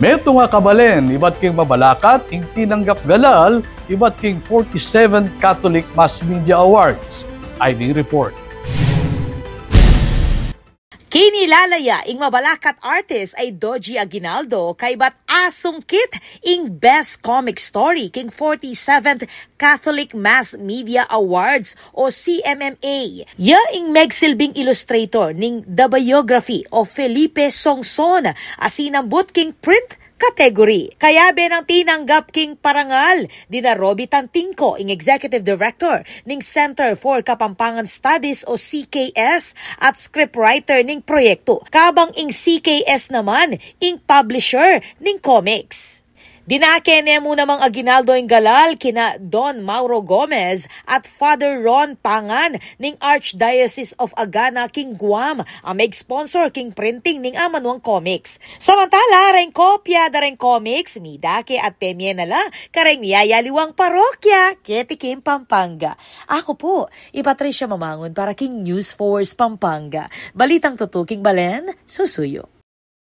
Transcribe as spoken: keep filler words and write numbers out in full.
Metung a kabalen ibat king mabalakat ing tinanggap galal ibat king forty-seven Catholic Mass Media Awards. Ay ding report. Kinilala ya ing mabalakat artist ay Dodgy Aguinaldo kaybat asungkit ing Best Comic Story king forty-seventh Catholic Mass Media Awards o C M M A. Ya ing megsilbing illustrator ning The Biography of Felipe Songson a sinambut king print category. Kayabe nang tinanggap king parangal dina Roby Tantinco, ing Executive Director ning Center for Kapampangan Studies o C K S, at scriptwriter ning proyekto. Kabang ing C K S naman ing publisher ning comics. Dinake ne mu namang Aguinaldo ing galal kina Don Mauro Gomez at Father Ron Pangan ning Archdiocese of Agana king Guam a meg-sponsor king printing ning amanuang comics. Samantala, reng kopya da reng comics, midake at pemie na la kareng miyayaliwang parokya keti king Pampanga. Aku pu i Patricia Mamangun para king News Force Pampanga. Balitang tutuking balen, susuyu.